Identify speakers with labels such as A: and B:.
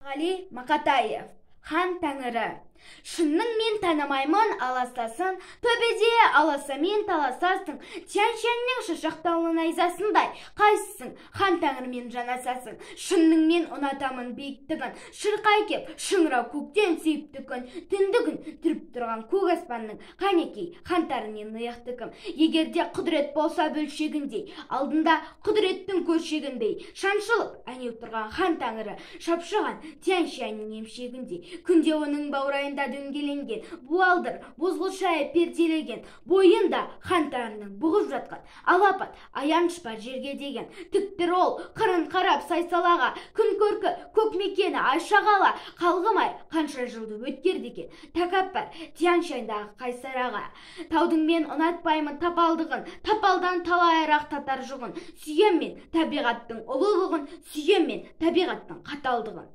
A: Ғали Мақатаев, Хан Тәңірі. Шынның мен танымаймын аласасын, төбеде аласамен таласасың, Тянь-Шаньның шашақтаулы найзасындай, қайсысың хан тәңірмен жанасасың? Шынның мен ұнатамын биіктігін, шырқай кеп шыңырау көктен сүйіпті күн, түндігін түріп тұрған көк аспанның, қанекей хан тәңірінен иықты кім? Егер де құдірет болса бөлшегіндей, алдында құдіреттің көршегіндей, шаншылып әнеу тұрған хан тәңірі, шапшыған Тянь-Шаньның емшегіндей, күнде оның баурайында дөңгеленген, буалдыр, бозғыл шайы перделеген, бойында хан тәңірінің бұғып жатқан, алапат аяныш бар жерге деген, тіктір ол қырын қарап сай-салаға, күн көркі көк мекені Айша қала, қалғымай қанша жылды өткерді екен, тәкаппар Тянь-Шаньдағы қайсар аға. Таудың мен ұнатпаймын тапалдығын, тапалдан талайырақ татар жұғын, сүйем мен табиғаттың ұлылығын, сүйем мен табиғаттың қаталдығын.